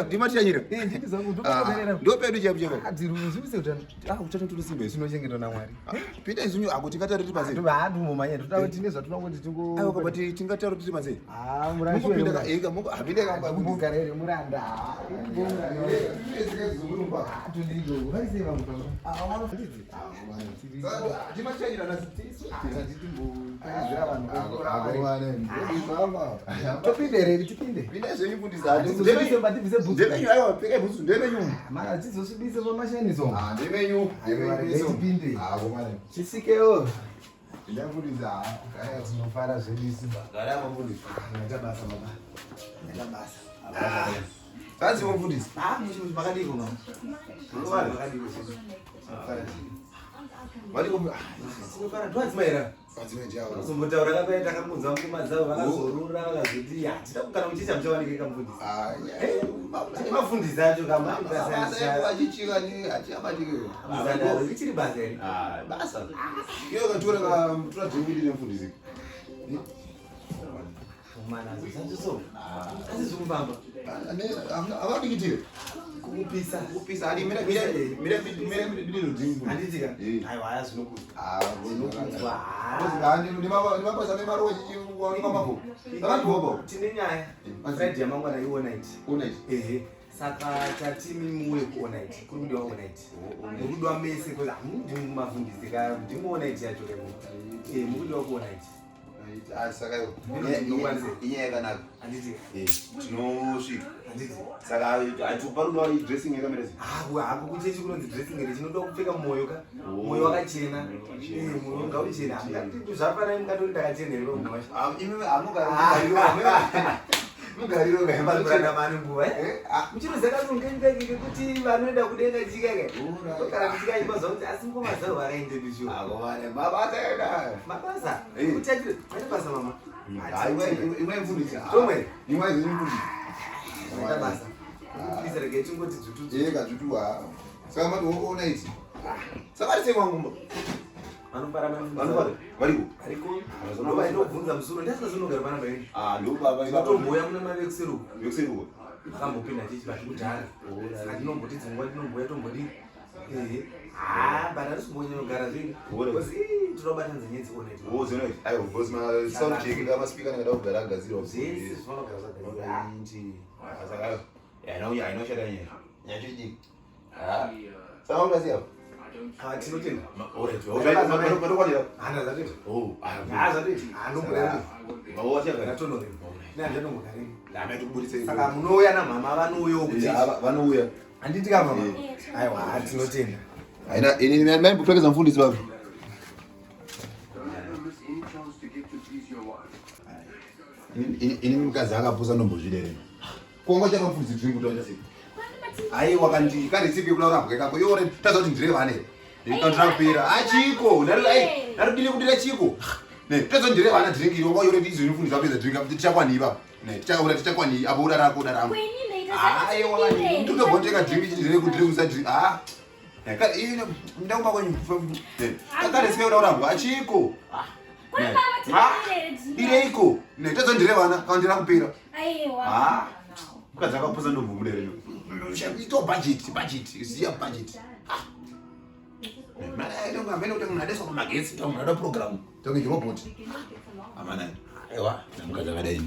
Ndimatichanyira. Ndopedu chaipo chaipo. Utano tunosimba isu. Tinochengetwa naMwari. Pinda isu ako tingatari tiri panze. Haatumomanya toda tine zvatinoda kuti tingo. Aiwa but tingatari tiri panze. Ah, muranda. Mungopinda ka ega mungo hapinde ka mba mugara here muranda. Topinde here tipinde. Pinda zvenyu mfundisi. Hatizosvibise bhutsu. Ndevenyu aiwa pfekai bhutsu ndevenyu. Mara hatizosvibise pamashaniso. Ah ndevenyu. Ndevenyu. Tipinde. Ah komana. Chisikewo. Pinda mfundisi ah. Kaya tinofara zvedu isu. Gara mfundisi. Ndaita basa baba. Ndaita basa. Sanzi mfundisi. Ah muchi makadiko mama. Makadiko. Variko Tinofara ndwadzimaira. Kuzombotaura kapai takamudza mukoma dzavo vakazorora vakazoti hatida kugara muchicha muchawanike kamufundisi. Tine mafundisi acho kamaichiri basa here? Basa. Iyo katora katora drink nemufundisi. Asi zvikufamba. Avadikitire. Kukupisa. Kukupisa adi mira mira mira mira mira drink. Handiti ka? Aiwa haya zvinokudzwa. Ah, Zvinokudzwa. Ndimabasa nemarowa chichiwanika mabho. Tine nyaya. Friday yamangwana i all night. All night. Ehe. Saka tati mimuwe ku all night. Kuri kudiwa all night. Muri kudiwa mese because hamudi mumafundisi ka ndimo all night yacho ka. Eh, muri kudiwa ku all night. Saka inyaya yakanaka. Handiti. Tinosvika. Handiti. Saka parikudiwa dressing yakamira sei? Ah, hako kuchechi kunonzi dressing here chinoda kupfeka moyo ka. Moyo wakachena. Eh, moyo ngauchena. Hamungati zvafanana mungatori ndakachena here pamunhu wacho. Imi hamugariro Muranda mani nguva eh? Muchiroziva kanongengeke kekuti vanoenda kudenga chikeke. Kana tichikaipa zvakuti asi ngoma dzavo vakaendepi shuwa. Mabasa eda. Mabasa. Eh. Kuchachire. Pane basa mama. Imwe mfundisi. Tomwe. Imwe mfundisi. Maita basa. Please regai tingoti dzvutu. Yeka dzvutu ha. Saka mati all night. Saka vari sei wangu mba? Vanofara Vanofara. Variko. Variko. Ndova inobvunza musoro. Ndasina pana paini. Ah, ndo baba. Ndinotomboya muna mai vekuseruko. Vekuseruko. Vakambopinda chechi bati kudhara. Saka ndinomboti dzimwe nguva ndinomboya tombodii. Ehe. Ah, but handisi kumbonyanyogara zvinhu. Because ii tinobatanidza nyaya dze all night. Oh, zve night. Aiwa, because ma sound check nga ma speaker anenge ada kugara agadzirwa. Zvese zvinogara zvagadzirwa. Ah, saka haina haina kushata nyaya. Nyaya chidiki. Ah. Saka ungaziva? Ah, tinotenda. Alright. Matokwanira. Hana zvatoita. Oh, Ah, zvatoita. Ah, ndomboda. Mawasha Ndatonore. Ne handichatombogarei. Ndametokuburitsa. Saka munouya namama vanouyawo kuchechi. Vanouya. Handiti ka mama? Aiwa, tinotenda. Haina ini maimbopfekedza mufundisi vapi? Ini mukadzi akapusa ndombozviderera. Konga chaka mufundisi drink kuti waita sei? Aiwa kandi kandi sipi kula urambwe kako yore taza kuti ndire vane. Ndikandira kupera. Achiko, ndari ai, ndari dile kudira chiko. Ne, taza ndire vana drink iyo yore ndizvo mufundisi vapedza drink tichakwani ipapo. Ne, tichakura tichakwani apo uda rako uda rangu. Aiwa kandi ndotoboteka drink chidire kudire kusa drink. Ah. Ndakumba kwenyu. Kakare sipe kuda kurambwa achiko. Direiko. Ne, taza ndire vana kana ndira kupera. Aiwa. Mukadzi akapusa ndobvumudere. Ito budget, budget, ziya budget. Amene kuti munhu adeswa pamagetsi, munhu ada program. Tonge robot. Amana. Aiwa, mukadzi akadai.